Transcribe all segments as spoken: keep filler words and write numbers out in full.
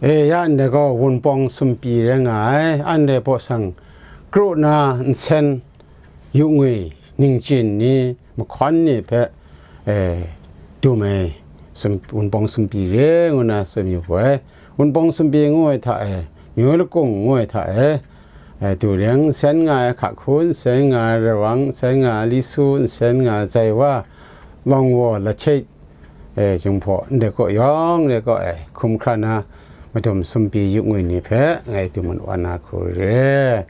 E, ya ndai gaw Wunpawng Sumpyi rai nga ai, anhte baw sang kru na nsen yu ngwi ningchin ni mahkawn ni hpe, e, dum ai sum-, Wunpawng Sumpyi re ngu na tsun yu ai. Wunpawng Sumpyi ngu ai hta e, Myu Lakung ngu ai hta e, e, Du Reng nsen nga ai, Hkahku nsen nga ai, Rawang nsen nga ai, Lisu nsen nga ai, Zaiwa, Lawngwaw, Lachei, e, Jinghpaw, ndai kaw yawng de kaw e, hkum hkra na, madum sumpyi yu ngwi ni hpe ngai dum mat wa na hku re.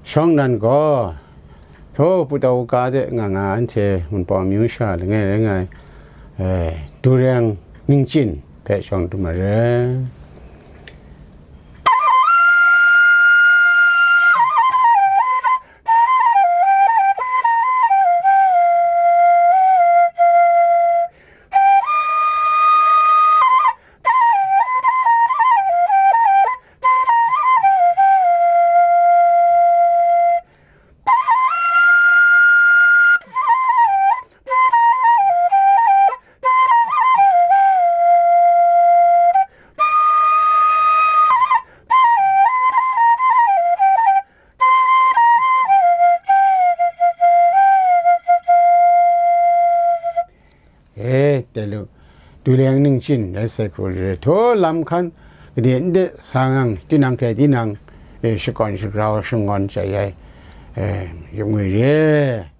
Shawng nnan gaw, htaw, Pu Tau Ka de nga nga anhte Wunpawng amyu sha langai langai, e, Du Reng ningchin hpe shawng dum ai re. E, tai lu, Du Reng ningchin rai sai hku re, htaw lam hkan gade nde sa ngang, tinang hkrai tinang, e, shakawn shagrau shangawn chai ai, e, yu ngwi re.